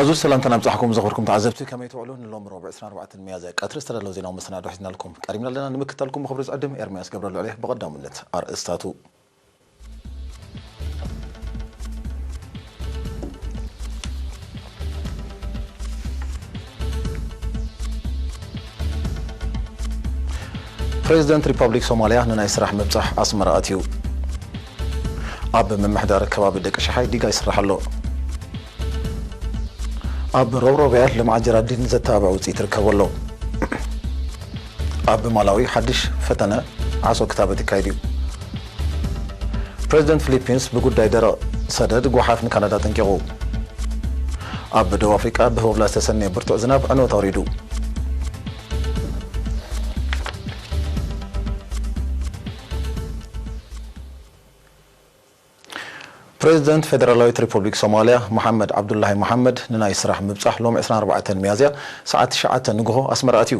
ብዙሕ ሰላምታ ናብጻሕኩም ዘኽብርኩም ተዓዘብቲ፣ ከመይ ትውዕሉ? ንሎም ረቡዕ ዕስራን ኣርባዕተን ሚያዝያ ቀትሪ ዝተዳለወ ዜናዊ መሰናዶ ሒዝናልኩም ቀሪብና ኣለና። ንምክትታልኩም ብኽብሪ ዝዕድም ኤርምያስ ገብረልዑል እየ። ብቐዳምነት ኣርእስታቱ። ፕሬዚደንት ሪፐብሊክ ሶማልያ ንናይ ስራሕ ምብጻሕ ኣስመራ ኣትዩ። ኣብ ምምሕዳር ከባቢ ደቂ ሸሓይ ዲጋ ይስራሕ ኣሎ። ኣብ ሮብሮብያ ልምዓት ጀራዲን ዘተባብዕ ውፅኢት ይርከቦ ኣሎ። ኣብ ማላዊ ሓድሽ ፈተነ ዓሶ ክታበት ይካየድ እዩ። ፕሬዚደንት ፊሊፒንስ ብጉዳይ ደረቕ ሰደድ ጓሓፍ ንካናዳ ኣጠንቂቑ። ኣብ ደቡብ ኣፍሪቃ ብህቦብላ ዝተሰነየ ብርቱዕ ዝናብ ዕንወት ኣውሪዱ። ፕሬዚደንት ፌደራላዊት ሪፐብሊክ ሶማልያ መሓመድ ዓብዱላሂ መሓመድ ንናይ ስራሕ ምብጻሕ ሎም ዕስራን ኣርባዕተን ሚያዝያ ሰዓት ትሽዓተ ንግሆ ኣስመራ ኣትዩ።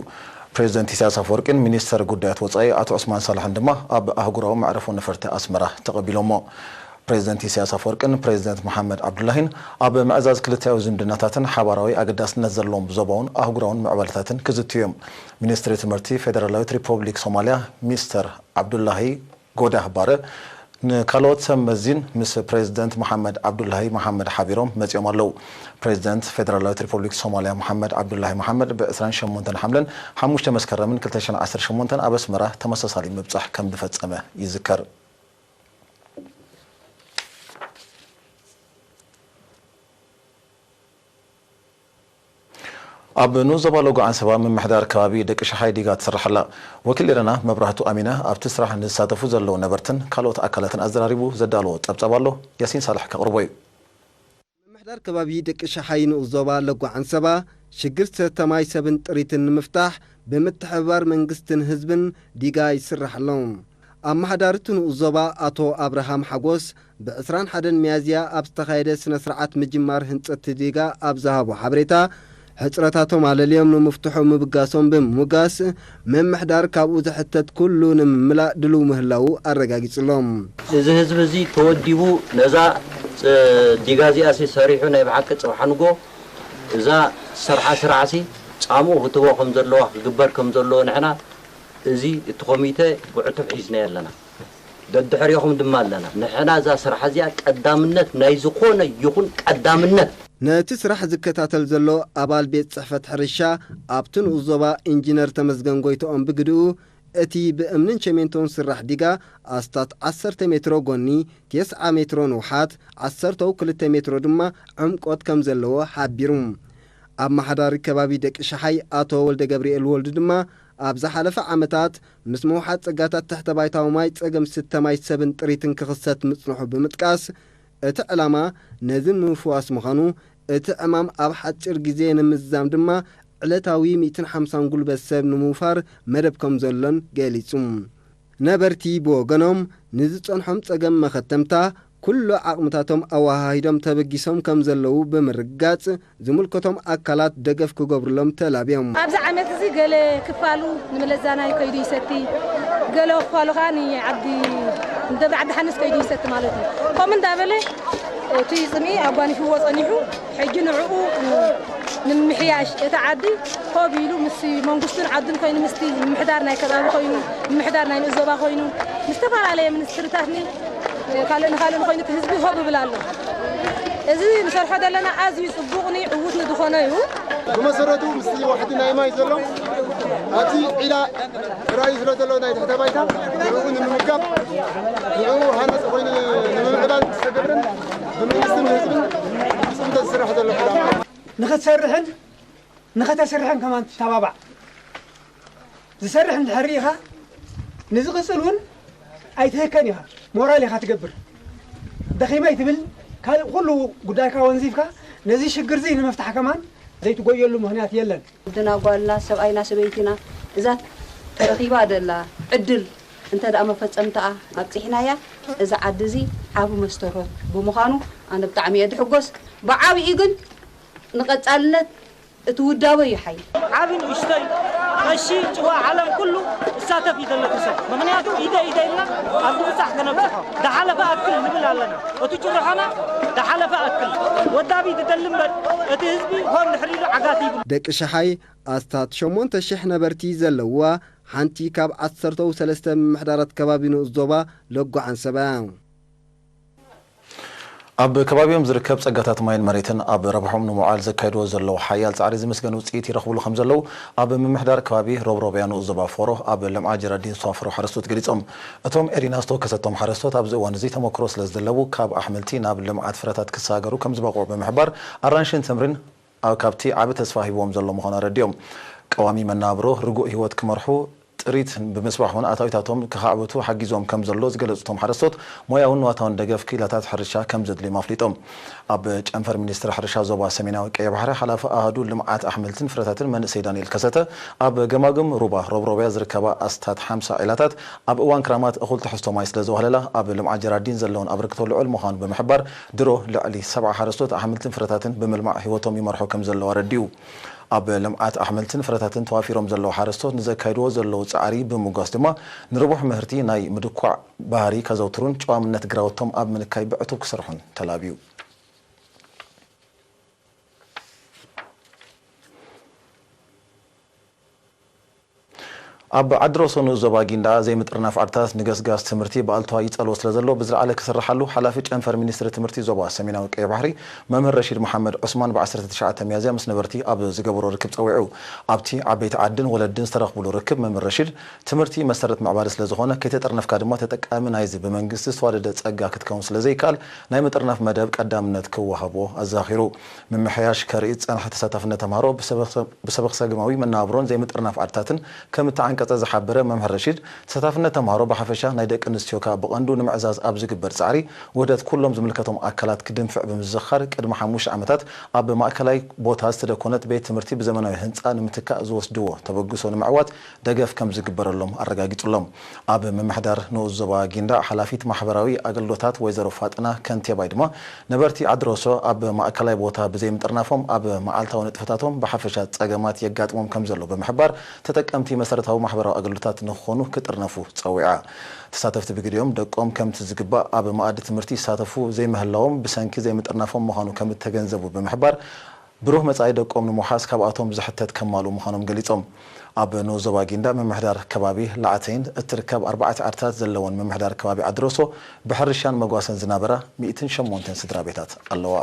ፕሬዚደንት ኢሳያስ ኣፈወርቂን ሚኒስተር ጉዳያት ወጻኢ ኣቶ ዑስማን ሳልሕን ድማ ኣብ ኣህጉራዊ መዕረፎ ነፈርቲ ኣስመራ ተቐቢሎሞ። ፕሬዚደንት ኢሳያስ ኣፈወርቅን ፕሬዚደንት መሓመድ ዓብዱላሂን ኣብ ምዕዛዝ ክልተያዊ ዝምድናታትን ሓባራዊ ኣገዳስነት ዘለዎም ዞባውን ኣህጉራውን ምዕባለታትን ክዝትዩ እዮም። ሚኒስትሪ ትምህርቲ ፌደራላዊት ሪፐብሊክ ሶማልያ ሚስተር ዓብዱላሂ ጎዳህ ባረ ንካልኦት ሰብ መዚን ምስ ፕሬዚደንት መሓመድ ዓብዱላሂ መሓመድ ሓቢሮም መጺኦም ኣለዉ። ፕሬዚደንት ፌደራላዊት ሪፐብሊክ ሶማልያ መሓመድ ዓብዱላሂ መሓመድ ብ ዕስራን ሸሞንተን ሓምለን ሓሙሽተ መስከረምን ክልተ ሽሕን ዓሰርተ ሸሞንተን ኣብ ኣስመራ ተመሳሳሊ ምብጻሕ ከም ዝፈጸመ ይዝከር። ኣብ ንኡስ ዞባ ሎጎ ዓንሰባ ምምሕዳር ከባቢ ደቂ ሸሓይ ዲጋ ትስራሕ ኣላ። ወኪል ኤረና መብራህቱ ኣሚነ ኣብቲ ስራሕ ንዝሳተፉ ዘለዉ ነበርትን ካልኦት ኣካላትን ኣዘራሪቡ ዘዳለዎ ጸብጻብ ኣሎ፣ ያሲን ሳልሕ ከቕርቦ እዩ። ምምሕዳር ከባቢ ደቂ ሸሓይ ንኡስ ዞባ ሎጎ ዓንሰባ ሽግር ሰተ ማይ ሰብን ጥሪትን ንምፍታሕ ብምትሕብባር መንግስትን ህዝብን ዲጋ ይስራሕ ኣሎ። ኣመሓዳሪ እቲ ንኡስ ዞባ ኣቶ ኣብርሃም ሓጎስ ብ ዕስራን ሓደን ሚያዝያ ኣብ ዝተኻየደ ስነ ስርዓት ምጅማር ህንጸት እቲ ዲጋ ኣብ ዝሃቦ ሓበሬታ፣ ሕጽረታቶም ኣለልዮም ንምፍትሑ ምብጋሶም ብምውጋስ፣ ምምሕዳር ካብኡ ዝሕተት ኩሉ ንምምላእ ድሉው ምህላዉ ኣረጋጊጹሎም። እዚ ህዝቢ እዚ ተወዲቡ ነዛ፣ እ፣ ዲጋ እዚኣሲ ሰሪሑ ናይ ብሓቂ ጽባሕ ንጎ እዛ ዝሰርሓ ስራሕሲ ጻምኡ ክትቦ ከም ዘለዋ ክግበር ከም ዘለዎ ንሕና እዚ እቲ ኮሚተ ብዕቱብ ሒዝናዮ ኣለና። ደድሕሪኹም ድማ ኣለና። ንሕና እዛ ስራሕ እዚኣ ቀዳምነት ናይ ዝኾነ ይኹን ቀዳምነት። ነቲ ስራሕ ዝከታተል ዘሎ ኣባል ቤት ጽሕፈት ሕርሻ ኣብቲ ንኡስ ዞባ ኢንጂነር ተመስገን ጎይትኦም ብግድኡ፣ እቲ ብእምንን ሸሜንቶን ዝስራሕ ዲጋ ኣስታት ዓሰርተ ሜትሮ ጎኒ፣ ቴስዓ ሜትሮ ንውሓት፣ ዓሰርተው ክልተ ሜትሮ ድማ ዕምቆት ከም ዘለዎ ሓቢሩ። ኣመሓዳሪ ከባቢ ደቂ ሸሓይ ኣቶ ወልደ ገብርኤል ወልዱ ድማ፣ ኣብ ዝሓለፈ ዓመታት ምስ ምውሓድ ጸጋታት ትሕተ ባይታዊ ማይ ጸገም ስተ ማይ ሰብን ጥሪትን ክኽሰት ምጽንሑ ብምጥቃስ፣ እቲ ዕላማ ነዚ ንምፍዋስ ምዃኑ፣ እቲ ዕማም ኣብ ሓጺር ግዜ ንምዝዛም ድማ ዕለታዊ ሚእትን ሓምሳን ጉልበት ሰብ ንምውፋር መደብ ከም ዘሎን ገሊጹ። ነበርቲ ብወገኖም፣ ንዝጸንሖም ጸገም መኸተምታ ኩሉ ዓቕምታቶም ኣወሃሂዶም ተበጊሶም ከም ዘለዉ ብምርግጋጽ፣ ዝምልከቶም ኣካላት ደገፍ ክገብሩሎም ተላብዮም። ኣብዚ ዓመት እዚ ገለ ክፋሉ ንመለዛናይ ከይዱ ይሰቲ፣ ገለ ክፋሉ ከኣ ንዓዲ፣ ንደብረ ዓዲ ሓንስ ከይዱ ይሰቲ ማለት እዩ። ከምኡ እንዳበለ እቲ ጽምኢ ኣጓኒፍዎ ጸኒሑ፣ ሕጂ ንዕኡ ንምምሕያሽ እቲ ዓዲ ኮብ ኢሉ ምስ መንግስቱን ዓዱን ኮይኑ ምስቲ ምምሕዳር ናይ ከባቢ ኮይኑ፣ ምምሕዳር ናይ ንኡስ ዞባ ኮይኑ፣ ምስ ዝተፈላለየ ሚኒስትሪታት ኒ-፣ ካልእ ንኻልእ ንኾይኑ እቲ ህዝቢ ሆብ ይብል ኣሎ። እዚ ንሰርሖ ዘለና ኣዝዩ ጽቡቕኒ ዕዉትኒ ዝኾነ እዩ። ብመሰረቱ ምስቲ ዋሕዲ ናይ ማይ ዘሎ ኣብቲ ዒላ ራእዩ ስለ ዘሎ ናይ ትሕተ ባይታ ንዕኡ ንምምጋብ ንዕኡ ሃናጺ ኮይኑ ንምምዕባል ዝተገብረን ብመንግስትን ብህዝብን ብጽምዶ ዝስራሕ ዘሎ ዕላማ እዩ። ንኽትሰርሕን ንኸተስርሕን ከማን ትተባባዕ። ዝሰርሕ እንድሕር ርኢኻ፣ ንዝቕጽል እውን ኣይትህከን ኢኻ። ሞራል ኢኻ ትገብር። ደኺመ ኣይትብል፣ ካልእ ኩሉ ጉዳይካ ወንዚፍካ፣ ነዚ ሽግር እዚ ንምፍታሕ ከማን ዘይትጎየሉ ምኽንያት የለን። ወድና ጓልና፣ ሰብኣይና ሰበይቲና፣ እዛ ተረኺባ ደላ ዕድል እንተ ደኣ መፈጸምታኣ ኣብጺሕናያ፣ እዚ ዓዲ እዚ ዓቢ መስተርሆት ብምዃኑ ኣነ ብጣዕሚ እየ ድሕጎስ። ብዓቢኡ ግን ንቐጻልነት እቲ ውዳበ እዩ ሓይል። ዓቢ ንእሽቶይ፣ ቀሺ፣ ጭዋ፣ ዓለም ኩሉ ክሳተፍ እዩ ዘለዎ ሰብ። ምኽንያቱ ኢደ ኢደ ኢልና ኣብ ምብጻሕ ከነብጽሖ። ዝሓለፈ ኣክል ንብል ኣለና። እቲ ጭርሖና ዝሓለፈ ኣክል። ወዳቢ ትደሊ እምበር እቲ ህዝቢ ኾን ድሕሪሉ ዓጋት ይብሉ። ደቂ ሸሓይ ኣስታት ሸሞንተ ሽሕ ነበርቲ ዘለውዋ ሓንቲ ካብ ዓሰርተው ሰለስተ ምምሕዳራት ከባቢ ንኡስ ዞባ ለጓ ዓንሰባ እያ። ኣብ ከባቢኦም ዝርከብ ጸጋታት ማይን መሬትን ኣብ ረብሖም ንምውዓል ዘካይድዎ ዘለዉ ሓያል ጻዕሪ ዝምስገን ውጽኢት ይረኽብሉ ከም ዘለዉ ኣብ ምምሕዳር ከባቢ ሮብሮብያ ንኡስ ዞባ ፎሮ ኣብ ልምዓት ጀራዲን ዝተዋፈሩ ሓረስቶት ገሊጾም። እቶም ኤሪና ዝተወከሰቶም ሓረስቶት ኣብዚ እዋን እዚ ተመክሮ ስለ ዝደለቡ ካብ ኣሕምልቲ ናብ ልምዓት ፍረታት ክሰጋገሩ ከም ዝበቕዑ ብምሕባር ኣራንሽን ተምሪን ኣብ ካብቲ ዓቢ ተስፋ ሂብዎም ዘሎ ምዃኑ ኣረዲኦም። ቀዋሚ መናብሮ ርጉእ ህይወት ክመርሑ ጥሪት ብምስባሕ እውን ኣታዊታቶም ክኻዕብቱ ሓጊዞም ከም ዘሎ ዝገለጹ እቶም ሓረስቶት ሞያውን ንዋታውን ደገፍ ክኢላታት ሕርሻ ከም ዘድልዮም ኣፍሊጦም። ኣብ ጨንፈር ሚኒስትሪ ሕርሻ ዞባ ሰሜናዊ ቀይሕ ባሕሪ ሓላፊ ኣሃዱ ልምዓት ኣሕምልትን ፍረታትን መንእሰይ ዳንኤል ከሰተ ኣብ ገማግም ሩባ ሮብሮብያ ዝርከባ ኣስታት ሓምሳ ዒላታት ኣብ እዋን ክራማት እኹል ትሕዝቶ ማይ ስለ ዘዋህለላ ኣብ ልምዓት ጀራዲን ዘለውን ኣበርክቶ ልዑል ምዃኑ ብምሕባር ድሮ ልዕሊ ሰብዓ ሓረስቶት ኣሕምልትን ፍረታትን ብምልማዕ ህይወቶም ይመርሑ ከም ዘለዉ ኣረዲኡ። ኣብ ልምዓት ኣሕምልትን ፍረታትን ተዋፊሮም ዘለዉ ሓረስቶት ንዘካይድዎ ዘለዉ ጻዕሪ ብምምጓስ ድማ ንርቡሕ ምህርቲ ናይ ምድኳዕ ባህሪ ከዘውትሩን ጨዋምነት ግራውቶም ኣብ ምንካይ ብዕቱብ ክሰርሑን ተላብዩ። ኣብ ዓዲ ሮሶ ንኡስ ዞባ ጊንዳዕ ዘይምጥርናፍ ዓድታት ንገስጋስ ትምህርቲ ብኣሉታ ይጸልዎ ስለ ዘሎ ብዝለዓለ ክስርሓሉ ሓላፊ ጨንፈር ሚኒስትሪ ትምህርቲ ዞባ ሰሜናዊ ቀይሕ ባሕሪ መምህር ረሺድ መሓመድ ዑስማን ብ ዓሰርተ ትሽዓተ ሚያዝያ ምስ ነበርቲ ኣብ ዝገበሮ ርክብ ጸዊዑ። ኣብቲ ዓበይቲ ዓድን ወለድን ዝተረኽብሉ ርክብ መምህር ረሺድ ትምህርቲ መሰረት ምዕባለ ስለ ዝኾነ ከይተጠርነፍካ ድማ ተጠቃሚ ናይዚ ብመንግስቲ ዝተዋደደ ጸጋ ክትከውን ስለ ዘይከኣል ናይ ምጥርናፍ መደብ ቀዳምነት ክወሃቦ ኣዘኻኺሩ። ምምሕያሽ ከርኢ ዝጸንሐ ተሳታፍነት ተምሃሮ ብሰበሰ- ብሰበኽሰግማዊ መነባብሮን ዘይምጥርናፍ ዓድታትን ከም እተዓንቀጸ ዝሓበረ መምህር ረሺድ፣ ተሳታፍነት ተምሃሮ ብሓፈሻ ናይ ደቂ ኣንስትዮ ከኣ ብቐንዱ ንምዕዛዝ ኣብ ዝግበር ጻዕሪ ውህደት ኩሎም ዝምልከቶም ኣካላት ክድንፍዕ ብምዝኽኻር፣ ቅድሚ ሓሙሽተ ዓመታት ኣብ ማእከላይ ቦታ ዝተደኮነት ቤት ትምህርቲ ብዘመናዊ ህንጻ ንምትካእ ዝወስድዎ ተበግሶ ንምዕዋት ደገፍ ከም ዝግበረሎም ኣረጋጊጹሎም። ኣብ ምምሕዳር ንኡስ ዞባ ጊንዳዕ ሓላፊት ማሕበራዊ ኣገልግሎታት ወይዘሮ ፋጥና ከንቴባይ ድማ ነበርቲ ዓዲ ሮሶ ኣብ ማእከላይ ቦታ ብዘይምጥርናፎም ኣብ መዓልታዊ ንጥፈታቶም ብሓፈሻ ጸገማት የጋጥሞም ከም ዘሎ ብምሕባር ተጠቀምቲ መሰረታዊ ማሕበራዊ ኣገልግሎታት ንክኾኑ ክጥርነፉ ጸዊዓ። ተሳተፍቲ ብግዲኦም ደቆም ከምቲ ዝግባእ ኣብ መኣዲ ትምህርቲ ይሳተፉ ዘይምህላዎም ብሰንኪ ዘይምጥርናፎም ምዃኑ ከም እተገንዘቡ ብምሕባር ብሩህ መጻኢ ደቆም ንምውሓስ ካብኣቶም ዝሕተት ከማልኡ ምዃኖም ገሊጾም። ኣብ ንኡስ ዞባ ጊንዳዕ ምምሕዳር ከባቢ ላዕተይን እትርከብ ኣርባዕተ ዓድታት ዘለወን ምምሕዳር ከባቢ ዓዲ ሮሶ ብሕርሻን መጓሰን ዝናበራ ሚእትን ሸሞንተን ስድራ ቤታት ኣለዋ።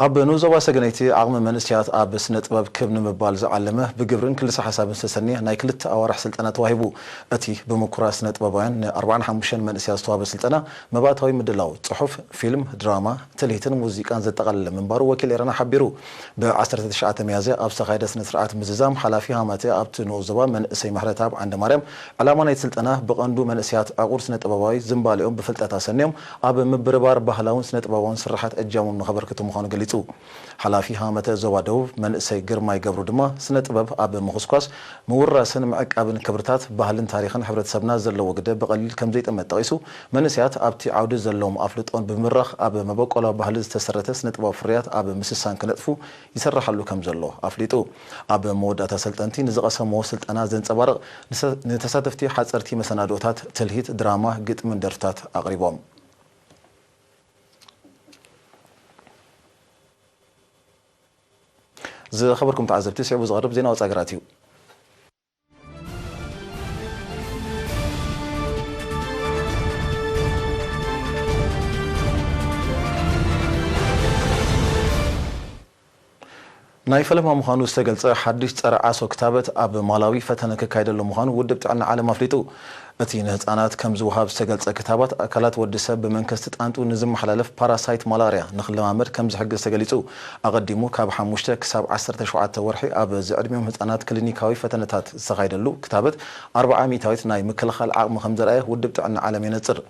ኣብ ንኡስ ዞባ ሰገነይቲ ዓቕሚ መንእሰያት ኣብ ስነ ጥበብ ክብ ንምባል ዝዓለመ ብግብርን ክልሰ ሓሳብን ዝተሰንየ ናይ ክልተ ኣዋርሕ ስልጠና ተዋሂቡ። እቲ ብምኩራት ስነ ጥበባውያን ን ኣርባዓን ሓሙሽተን መንእሰያት ዝተዋህበ ስልጠና መባእታዊ ምድላው ጽሑፍ፣ ፊልም፣ ድራማ፣ ትልሂትን ሙዚቃን ዘጠቓለለ ምንባሩ ወኪል ኤረና ሓቢሩ። ብ ዓሰርተ ትሽዓተ ሚያዝያ ኣብ ዝተኻየደ ስነ ስርዓት ምዝዛም ሓላፊ ሃማተ ኣብቲ ንኡስ ዞባ መንእሰይ ምሕረተኣብ ዓንደማርያም ዕላማ ናይቲ ስልጠና ብቐንዱ መንእሰያት ዕቑር ስነ ጥበባዊ ዝንባሌኦም ብፍልጠት ኣሰንዮም ኣብ ምብርባር ባህላውን ስነ ጥበባውን ስርሓት እጃሞም ንኸበርክቱ ምዃኑ ገሊጹ። ሓላፊ ሃመተ ዞባ ደቡብ መንእሰይ ግርማይ ገብሩ ድማ ስነ ጥበብ ኣብ ምኹስኳስ፣ ምውራስን ምዕቃብን ክብርታት ባህልን ታሪኽን ሕብረተሰብና ዘለዎ ግደ ብቐሊል ከም ዘይጥመት ጠቒሱ፣ መንእሰያት ኣብቲ ዓውዲ ዘለዎም ኣፍልጦን ብምብራኽ ኣብ መበቆላዊ ባህሊ ዝተሰረተ ስነ ጥበባዊ ፍርያት ኣብ ምስሳን ክነጥፉ ይስርሓሉ ከም ዘሎ ኣፍሊጡ። ኣብ መወዳእታ ሰልጠንቲ ንዝቐሰምዎ ስልጠና ዘንጸባርቕ ንሰ- ንተሳተፍቲ ሓጸርቲ መሰናድኦታት፣ ትልሂት፣ ድራማ፣ ግጥምን ደርፍታት ኣቕሪቦም። ዝኸበርኩም ተዓዘብቲ፣ ስዒቡ ዝቐርብ ዜና ወጻኢ ሃገራት እዩ። ናይ ፈለማ ምዃኑ ዝተገልጸ ሓድሽ ጸረ ዓሶ ክታበት ኣብ ማላዊ ፈተነ ክካየደሉ ምዃኑ ውድብ ጥዕና ዓለም ኣፍሊጡ። እቲ ንህጻናት ከም ዝወሃብ ዝተገልጸ ክታባት ኣካላት ወዲ ሰብ ብመንከስቲ ጣንጡ ንዝመሓላለፍ ፓራሳይት ማላርያ ንኽለማመድ ከም ዝሕግዝ ተገሊጹ። ኣቐዲሙ ካብ ሓሙሽተ ክሳብ ዓሰርተ ሸውዓተ ወርሒ ኣብ ዝዕድሚኦም ህጻናት ክሊኒካዊ ፈተነታት ዝተኻየደሉ ክታበት ኣርብዓ ሚእታዊት ናይ ምክልኻል ዓቕሚ ከም ዘርኣየ ውድብ ጥዕና ዓለም የነጽር።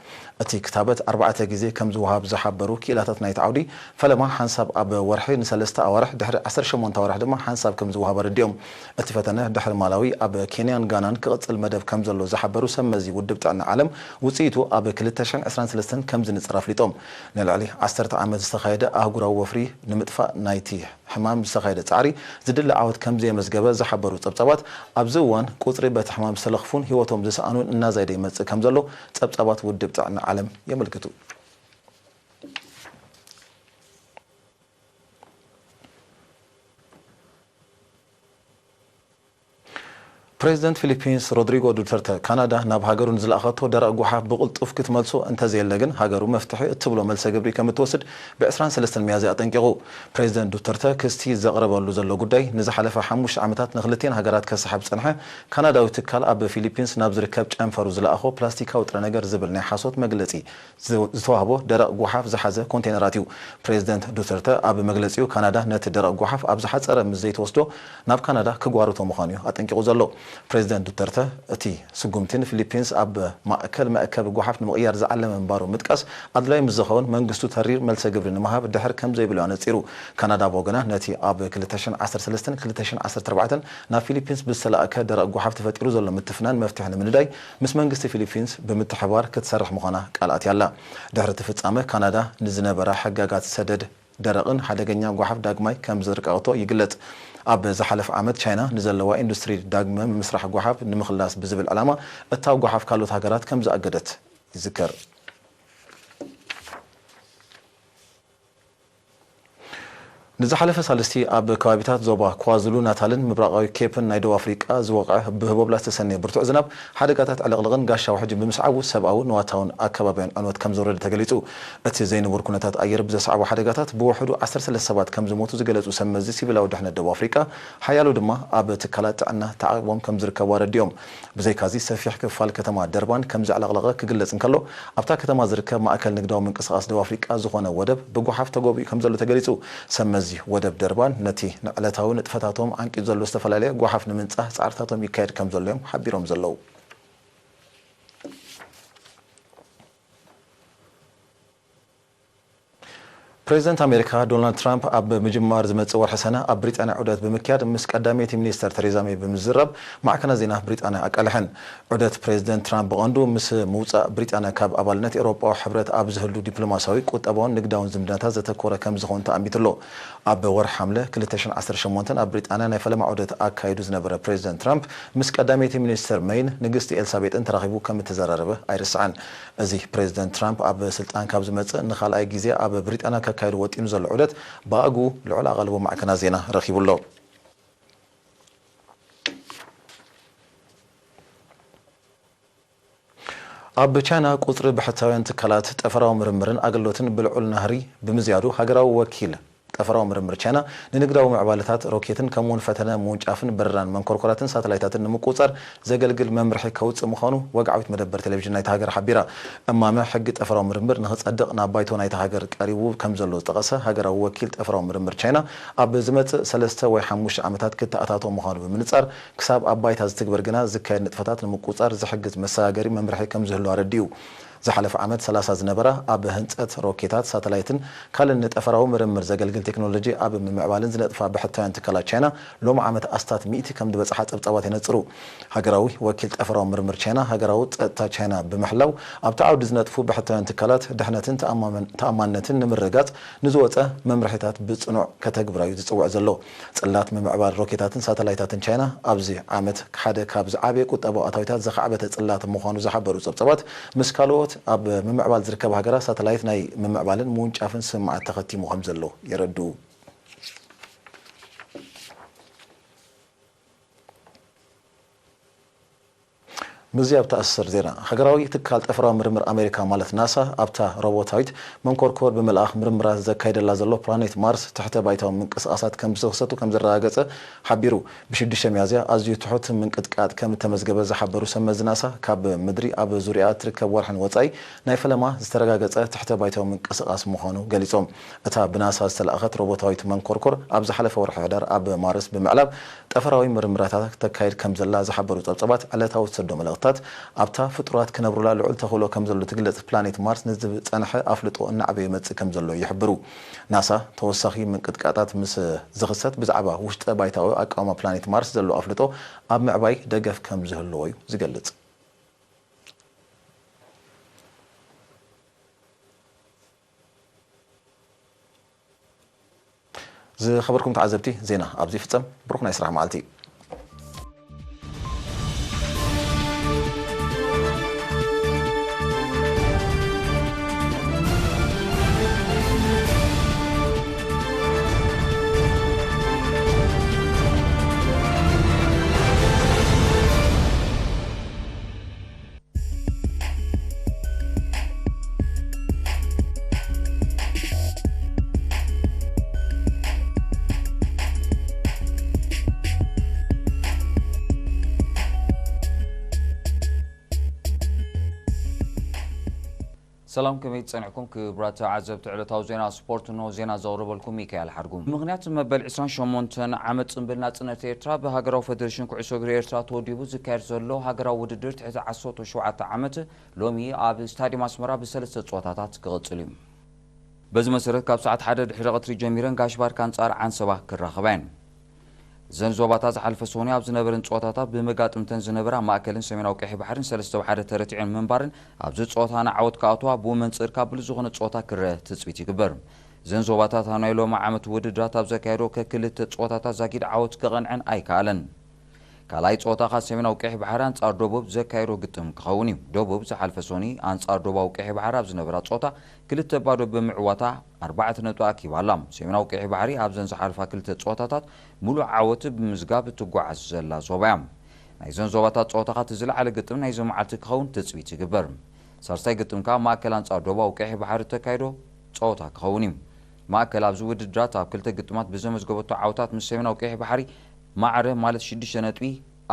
እቲ ክታበት ኣርባዕተ ግዜ ከም ዝወሃብ ዝሓበሩ ክኢላታት ናይቲ ዓውዲ፣ ፈለማ ሓንሳብ ኣብ ወርሒ ንሰለስተ ኣዋርሕ፣ ድሕሪ ዓሰርተ ሸሞንተ ኣዋርሕ ድማ ሓንሳብ ከም ዝወሃብ ኣረዲኦም። እቲ ፈተነ ድሕሪ ማላዊ ኣብ ኬንያን ጋናን ክቕጽል መደብ ከም ዘሎ ዝሓበሩ ሰብ እዚ ውድብ ጥዕና ዓለም ውፅኢቱ ኣብ ክልተ ሽሕን ዕስራን ሰለስተን ከም ዝንፅር ኣፍሊጦም። ንልዕሊ ዓሰርተ ዓመት ዝተኻየደ ኣህጉራዊ ወፍሪ ንምጥፋእ ናይቲ ሕማም ዝተኻየደ ፃዕሪ ዝድለ ዓወት ከም ዘየመዝገበ ዝሓበሩ ፀብፃባት፣ ኣብዚ እዋን ቁፅሪ በቲ ሕማም ዝተለኽፉን ህይወቶም ዝሰኣኑን እናዛይደ ይመፅእ ከም ዘሎ ፀብፃባት ውድብ ጥዕና ዓለም የመልክቱ። ፕሬዚደንት ፊሊፒንስ ሮድሪጎ ዱተርተ፣ ካናዳ ናብ ሃገሩ ንዝለኣኸቶ ደረቕ ጓሓፍ ብቕልጡፍ ክትመልሶ እንተዘየለ ግን፣ ሃገሩ መፍትሒ እትብሎ መልሰ ግብሪ ከም እትወስድ ብ ዕስራን ሰለስተን ሚያዝያ ኣጠንቂቑ። ፕሬዚደንት ዱተርተ ክስቲ ዘቕረበሉ ዘሎ ጉዳይ፣ ንዝሓለፈ ሓሙሽተ ዓመታት ንክልቲኤን ሃገራት ከሰሓብ ዝጸንሐ ካናዳዊ ትካል ኣብ ፊሊፒንስ ናብ ዝርከብ ጨንፈሩ ዝለኣኾ ፕላስቲካዊ ጥረ ነገር ዝብል ናይ ሓሶት መግለጺ ዝተዋህቦ ደረቕ ጓሓፍ ዝሓዘ ኮንቴነራት እዩ። ፕሬዚደንት ዱተርተ ኣብ መግለጺኡ፣ ካናዳ ነቲ ደረቕ ጓሓፍ ኣብ ዝሓጸረ ምስ ዘይትወስዶ፣ ናብ ካናዳ ክጓርቶ ምዃኑ እዩ ኣጠንቂቑ ዘሎ። ፕሬዚደንት ዱተርተ፣ እቲ ስጉምቲ ንፊሊፒንስ ኣብ ማእከል መእከቢ ጓሓፍ ንምቕያር ዝዓለመ ምንባሩ ምጥቃስ፣ ኣድላዪ ምስ ዝኸውን መንግስቱ ተሪር መልሰ ግብሪ ንምሃብ ድሕር ከም ዘይብሉ ኣነጺሩ። ካናዳ ብወገና፣ ነቲ ኣብ ክልተ ሽሕን ዓሰርተ ሰለስተን ክልተ ሽሕን ዓሰርተ ኣርባዕተን ናብ ፊሊፒንስ ብዝተላእከ ደረቕ ጓሓፍ ተፈጢሩ ዘሎ ምትፍናን መፍትሒ ንምንዳይ ምስ መንግስቲ ፊሊፒንስ ብምትሕብባር ክትሰርሕ ምዃና ቃል ኣትያ ኣላ። ድሕሪ እቲ ፍጻመ፣ ካናዳ ንዝነበራ ሕጋጋት ሰደድ ደረቕን ሓደገኛ ጓሓፍ ዳግማይ ከም ዘርቀቐቶ ይግለጽ። ኣብ ዝሓለፈ ዓመት፣ ቻይና ንዘለዋ ኢንዱስትሪ ዳግመ ምምስራሕ ጓሓፍ ንምኽላስ ብዝብል ዕላማ፣ እታው ጓሓፍ ካልኦት ሃገራት ከም ዝኣገደት ይዝከር። ንዝሓለፈ ሳልስቲ፣ ኣብ ከባቢታት ዞባ ኳዙሉ ናታልን ምብራቓዊ ኬፕን ናይ ደቡብ ኣፍሪቃ ዝወቕዐ ብህቦብላ ዝተሰነየ ብርቱዕ ዝናብ፣ ሓደጋታት ዕልቕልቕን ጋሻ ውሕጅን ብምስዓቡ፣ ሰብኣዊ፣ ንዋታውን ኣከባብያውን ዕንወት ከም ዘውረደ ተገሊጹ። እቲ ዘይንቡር ኩነታት ኣየር ብዘስዓቦ ሓደጋታት፣ ብውሕዱ ዓሰርተ ሰለስተ ሰባት ከም ዝሞቱ ዝገለጹ ሰብ መዚ ሲቪላዊ ድሕነት ደቡብ ኣፍሪቃ፣ ሓያሎ ድማ ኣብ ትካላት ጥዕና ተዓቒቦም ከም ዝርከቡ ኣረዲኦም። ብዘይካዚ፣ ሰፊሕ ክፋል ከተማ ደርባን ከም ዘዕለቕለቐ ክግለጽ እንከሎ፣ ኣብታ ከተማ ዝርከብ ማእከል ንግዳዊ ምንቅስቓስ ደቡብ ኣፍሪቃ ዝኾነ ወደብ ብጓሓፍ ተጎቢኡ ከም ዘሎ ተገሊጹ። ሰብ መዚ ወደብ ደርባን፣ ነቲ ንዕለታዊ ንጥፈታቶም ዓንቂጹ ዘሎ ዝተፈላለየ ጓሓፍ ንምንጻህ ጻዕርታቶም ይካየድ ከም ዘሎ እዮም ሓቢሮም ዘለዉ። ፕሬዚደንት ኣሜሪካ ዶናልድ ትራምፕ ኣብ ምጅማር ዝመጽእ ወርሒ ሰነ ኣብ ብሪጣንያ ዑደት ብምክያድ፣ ምስ ቀዳመይቲ ሚኒስተር ተሬዛ ሜይ ብምዝራብ ማዕከናት ዜና ብሪጣንያ ኣቃልሐን። ዑደት ፕሬዚደንት ትራምፕ ብቐንዱ ምስ ምውጻእ ብሪጣንያ ካብ ኣባልነት ኤውሮጳዊ ሕብረት ኣብ ዝህሉ ዲፕሎማስያዊ፣ ቁጠባውን ንግዳውን ዝምድናታት ዘተኮረ ከም ዝኾን ተኣሚቱ ኣሎ። ኣብ ወርሒ ሓምለ ክልተ ሽሕን ዓሰርተ ሸሞንተን ኣብ ብሪጣንያ ናይ ፈለማ ዑደት ኣካይዱ ዝነበረ ፕሬዚደንት ትራምፕ፣ ምስ ቀዳመይቲ ሚኒስተር ሜይን ንግስቲ ኤልሳቤጥን ተራኺቡ ከም እተዘራረበ ኣይርስዓን። እዚ ፕሬዚደንት ትራምፕ ኣብ ስልጣን ካብ ዝመጽእ ንኻልኣይ ግዜ ኣብ ብሪጣንያ ከካይዱ ወጢኑ ዘሎ ዑደት፣ ብኣግኡ ልዑል ኣቓልቦ ማዕከናት ዜና ረኺቡ ኣሎ። ኣብ ቻይና፣ ቁጽሪ ብሕታውያን ትካላት ጠፈራዊ ምርምርን ኣገልግሎትን ብልዑል ናህሪ ብምዝያዱ፣ ሃገራዊ ወኪል ጠፈራዊ ምርምር ቻይና ንንግዳዊ ምዕባለታት ሮኬትን፣ ከምኡውን ፈተነ ምውንጫፍን በረራን መንኮርኮራትን ሳተላይታትን ንምቁጽጻር ዘገልግል መምርሒ ከውጽእ ምዃኑ ወግዓዊት መደበር ቴሌቪዥን ናይታ ሃገር ሓቢራ። እማመ ሕጊ ጠፈራዊ ምርምር ንኽጸድቕ ናብ ባይቶ ናይታ ሃገር ቀሪቡ ከም ዘሎ ዝጠቐሰ ሃገራዊ ወኪል ጠፈራዊ ምርምር ቻይና፣ ኣብ ዝመጽእ ሰለስተ ወይ ሓሙሽተ ዓመታት ክተኣታቶ ምዃኑ ብምንጻር፣ ክሳብ ኣብ ባይታ ዝትግበር ግና ዝካየድ ንጥፈታት ንምቁጽጻር ዝሕግዝ መሰጋገሪ መምርሒ ከም ዝህሉ ኣረዲኡ። ዝሓለፈ ዓመት ሰላሳ ዝነበራ፣ ኣብ ህንጸት ሮኬታት፣ ሳተላይትን ካልእን ንጠፈራዊ ምርምር ዘገልግል ቴክኖሎጂ ኣብ ምምዕባልን ዝነጥፋ ብሕታውያን ትካላት ቻይና፣ ሎሚ ዓመት ኣስታት ሚእቲ ከም ዝበጽሓ ጸብጻባት የነጽሩ። ሃገራዊ ወኪል ጠፈራዊ ምርምር ቻይና፣ ሃገራዊ ጸጥታ ቻይና ብምሕላው፣ ኣብቲ ዓውዲ ዝነጥፉ ብሕታውያን ትካላት ድሕነትን ተኣማመን-፣ ተኣማንነትን ንምርግጋጽ ንዝወጸ መምርሒታት ብጽኑዕ ከተግብራዩ ዝጽውዕ ዘሎ። ጽላት ምምዕባል ሮኬታትን ሳተላይታትን ቻይና፣ ኣብዚ ዓመት ሓደ ካብ ዝዓበየ ቁጠባዊ ኣታዊታት ዘኻዕበተ ጽላት ምዃኑ ዝሓበሩ ጸብጻባት፣ ምስ ካልኦት ኣብ ምምዕባል ዝርከባ ሃገራት ሳተላይት ናይ ምምዕባልን ምውንጫፍን ስምምዓት ተኸቲሙ ከም ዘሎ የረድኡ። ምስዚ ኣብ ተኣሳሰር ዜና፣ ሃገራዊ ትካል ጠፈራዊ ምርምር ኣሜሪካ ማለት ናሳ፣ ኣብታ ሮቦታዊት መንኮርኮር ብምልኣኽ ምርምራት ዘካይደላ ዘሎ ፕላኔት ማርስ ትሕተ ባይታዊ ምንቅስቓሳት ከም ዝተኸሰቱ ከም ዘረጋገጸ ሓቢሩ። ብሽዱሽተ ሚያዝያ ኣዝዩ ትሑት ምንቅጥቃጥ ከም እተመዝገበ ዝሓበሩ ሰብ መዚ ናሳ፣ ካብ ምድሪ ኣብ ዙርያኣ እትርከብ ወርሕን ወጻኢ ናይ ፈለማ ዝተረጋገጸ ትሕተ ባይታዊ ምንቅስቓስ ምዃኑ ገሊጾም። እታ ብናሳ ዝተላእኸት ሮቦታዊት መንኮርኮር፣ ኣብ ዝሓለፈ ወርሒ ሕዳር ኣብ ማርስ ብምዕላብ ጠፈራዊ ምርምራታት ተካይድ ከም ዘላ ዝሓበሩ ጸብጻባት፣ ዕለታዊ ትሰዶ መልእኽትታት ኣብታ ፍጡራት ክነብሩላ ልዑል ተኽእሎ ከም ዘሎ ትግለጽ ፕላኔት ማርስ ንዝጸንሐ ኣፍልጦ እናዕበየ ይመጽእ ከም ዘሎ ይሕብሩ። ናሳ፣ ተወሳኺ ምንቅጥቃጣት ምስ ዝኽሰት፣ ብዛዕባ ውሽጠ ባይታዊ ኣቃውማ ፕላኔት ማርስ ዘሎ ኣፍልጦ ኣብ ምዕባይ ደገፍ ከም ዝህልዎ እዩ ዝገልጽ። ዝኸበርኩም ተዓዘብቲ፣ ዜና ኣብዚ ይፍጸም። ብሩኽ ናይ ስራሕ መዓልቲ። ሰላም፣ ከመይ ጸኒሕኩም ክቡራት ተዓዘብቲ ዕለታዊ ዜና ስፖርት? እንሆ ዜና ዘቕርበልኩም ሚካኤል ሓድጉ። ብምኽንያት መበል ዕስራን ሸሞንተን ዓመት ጽምብል ናጽነት ኤርትራ ብሃገራዊ ፈደሬሽን ኩዕሶ እግሪ ኤርትራ ተወዲቡ ዝካየድ ዘሎ ሃገራዊ ውድድር ትሕቲ ዓሰርተ ሸውዓተ ዓመት ሎሚ ኣብ ስታድየም ኣስመራ ብሰለስተ ጸወታታት ክቕጽል እዩ። በዚ መሰረት ካብ ሰዓት ሓደ ድሕሪ ቀትሪ ጀሚረን ጋሽ ባርካ ኣንጻር ዓንሰባ ክራኸባ እየን። እዘን ዞባታት ዝሓለፈ ሰሙን ኣብ ዝነበረን ጸወታታት ብመጋጥምተን ዝነበራ ማእከልን ሰሜናዊ ቀይሕ ባሕርን ሰለስተ ብሓደ ተረቲዐን ምንባርን ኣብዚ ጸወታ ንዓወት ክኣትዋ ብኡ መንጽር ካብ ብሉጽ ዝኾነ ጸወታ ክረአ ትጽቢት ይግበር። እዘን ዞባታት ኣብ ናይ ሎሚ ዓመት ውድድራት ኣብ ዘካየዶ ከክልተ ጸወታታት ዛጊድ ዓወት ከቐንዐን ኣይከኣለን። ካልኣይ ጸወታ ከኣ ሰሜናዊ ቀይሕ ባሕሪ ኣንጻር ደቡብ ዘካየዶ ግጥም ክኸውን እዩ። ደቡብ ዝሓልፈ ሰኒ ኣንጻር ደቡባዊ ቀይሕ ባሕሪ ኣብ ዝነበራ ጸወታ ክልተ ባዶ ብምዕዋታ ኣርባዕተ ነጥቢ ኣኪባ ኣላ። ሰሜናዊ ቀይሕ ባሕሪ ኣብዘን ዝሓልፋ ክልተ ጸወታታት ምሉእ ዓወት ብምዝጋብ እትጓዓዝ ዘላ ዞባ እያ። ናይዘን ዞባታት ጸወታ ከኣ እቲ ዝለዓለ ግጥም ናይዚ መዓልቲ ክኸውን ትጽቢት ይግበር። ሳልሳይ ግጥም ከኣ ማእከል ኣንጻር ደቡባዊ ቀይሕ ባሕሪ እተካየዶ ጸወታ ክኸውን እዩ። ማእከል ኣብዚ ውድድራት ኣብ ክልተ ግጥማት ብዘመዝገበቶ ዓወታት ምስ ሰሜናዊ ቀይሕ ባሕሪ ማዕረ ማለት ሽዱሽተ ነጥቢ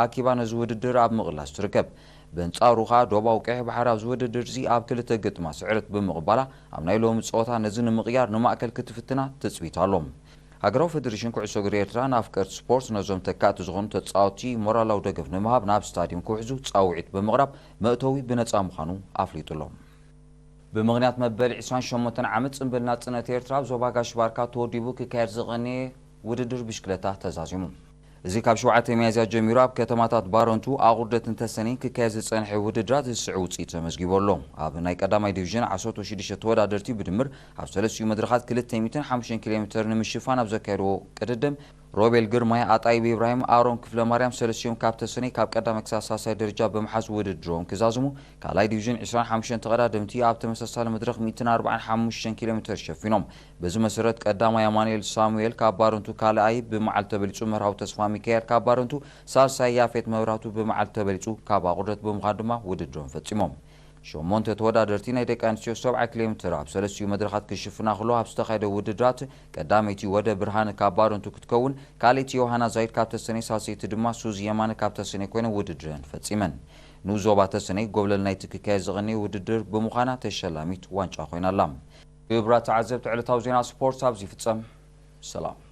ኣኪባ ነዚ ውድድር ኣብ ምቕላስ ትርከብ። በንጻሩ ከኣ ደቡባዊ ቀይሕ ባሕሪ ኣብዚ ውድድር እዚ ኣብ ክልተ ግጥማት ስዕረት ብምቕባላ ኣብ ናይ ሎሚ ጸወታ ነዚ ንምቕያር ንማእከል ክትፍትና ትጽቢት ኣሎ። ሃገራዊ ፈደሬሽን ኩዕሶ እግሪ ኤርትራ ንኣፍቀርቲ ስፖርት ነዞም ተካእቲ ዝኾኑ ተጻወትቲ ሞራላዊ ደገፍ ንምሃብ ናብ ስታድዮም ክውሕዙ ጻውዒት ብምቕራብ መእተዊ ብነጻ ምዃኑ ኣፍሊጡ ኣሎ። ብምኽንያት መበል ዕስራን ሸሞንተን ዓመት ጽምብል ናጽነት ኤርትራ ኣብ ዞባ ጋሽ ባርካ ተወዲቡ ክካየድ ዝቐነየ ውድድር ብሽክለታ ተዛዚሙ። እዚ ካብ ሸውዓተ ሚያዝያ ጀሚሩ ኣብ ከተማታት ባረንቱ፣ ኣቑርደትን ተሰነይን ክካየድ ዝጸንሐ ውድድራት ዝስዕብ ውጽኢት ተመዝጊቡ ኣሎ። ኣብ ናይ ቀዳማይ ዲቪዥን ዓሰርተ ሽዱሽተ ተወዳደርቲ ብድምር ኣብ ሰለስቲኡ መድረኻት ክልተ ሚእትን ሓሙሽተን ኪሎ ሜተር ንምሽፋን ኣብ ዘካየድዎ ቅድድም፣ ሮቤል ግርማይ፣ ኣጣይብ ኢብራሂም፣ ኣሮን ክፍለ ማርያም ሰለስቲኦም ካብ ተሰነይ ካብ ቀዳማይ ክሳብ ሳልሳይ ደረጃ ብምሓዝ ውድድሮም ክዛዝሙ፣ ካልኣይ ዲቪዥን ዕስራን ሓሙሽተን ተቐዳደምቲ ኣብ ተመሳሳሊ መድረኽ ሚእትን ኣርባዓን ሓሙሽተን ኪሎ ሜተር ሸፊኖም። በዚ መሰረት ቀዳማይ ኣማኑኤል ሳሙኤል ካብ ባረንቱ፣ ካልኣይ ብመዓል ተበሊጹ መርሃዊ ተስፋ ሚካኤል ካብ ባረንቱ፣ ሳልሳይ ያፌት መብራህቱ ብመዓል ተበሊጹ ካብ ኣቑርደት ብምዃን ድማ ውድድሮም ፈጺሞም። ሸሞንተ ተወዳደርቲ ናይ ደቂ ኣንስትዮ ሰብዓ ኪሎ ሜትር ኣብ ሰለስቲኡ መድረኻት ክሽፍና ከለዋ፣ ኣብ ዝተኻየደ ውድድራት ቀዳመይቲ ወደ ብርሃን ካብ ባረንቱ ክትከውን፣ ካልኣይቲ ዮሃና ዛይድ ካብ ተሰነይ፣ ሳልሰይቲ ድማ ሱዚ የማነ ካብ ተሰነይ ኮይነን ውድድረን ፈጺመን። ንኡስ ዞባ ተሰነይ ጎብለል ናይቲ ክካየድ ዝቐነየ ውድድር ብምዃና ተሸላሚት ዋንጫ ኮይና ኣላ። ክቡራት ተዓዘብቲ፣ ዕለታዊ ዜና ስፖርት ኣብዚ ይፍጸም። ሰላም።